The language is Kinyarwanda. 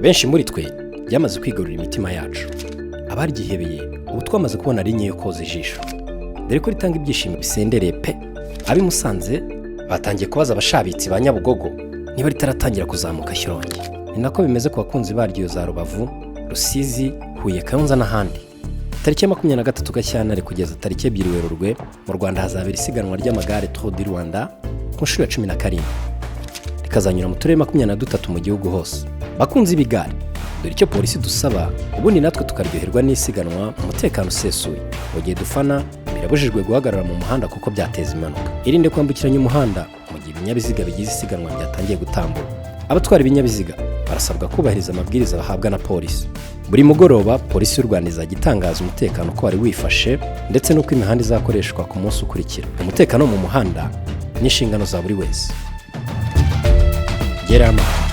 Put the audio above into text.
Benshi muri twe ryamaze kwigarurira imitima yacu. Abaryihebeye ubu twamaze kubona rinye yo koza ijisho, dore ko ritanga ibyishimo bisendereye pe. Ab'i Musanze batangiye kubaza abashabitsi ba Nyabugogo niba ritaratangira kuzamuka Shyorongi. Ni nako bimeze ku bakunzi baryo za Rubavu, Rusizi, Huye, Kayonza n'ahandi. Tariki ya 23 Gashyantare kugeza tariki 2 Werurwe, mu Rwanda hazabera isiganwa ry'amagare Tour du Rwanda ku nshuro ya 17, rikazanyura mu turere 23 mu gihugu hose. Bakunzi b'igare, dore icyo polisi dusaba, ubundi natwe tukaryoherwa n'isiganwa mu mutekano usesuye. Mu gihe dufana, birabujijwe guhagarara mu muhanda kuko byateza impanuka. Irinde kwambukiranya umuhanda mu gihe ibinyabiziga bigize isiganwa byatangiye gutambuka. Abatwara ibinyabiziga barasabwa kubahiriza amabwiriza bahabwa na polisi. Buri mugoroba Polisi y'u Rwanda izajya itangaza umutekano uko wari wifashe ndetse n'uko imihanda izakoreshwa ku munsi ukurikira. Umutekano wo mu muhanda ni inshingano za buri wese. Gera amahoro.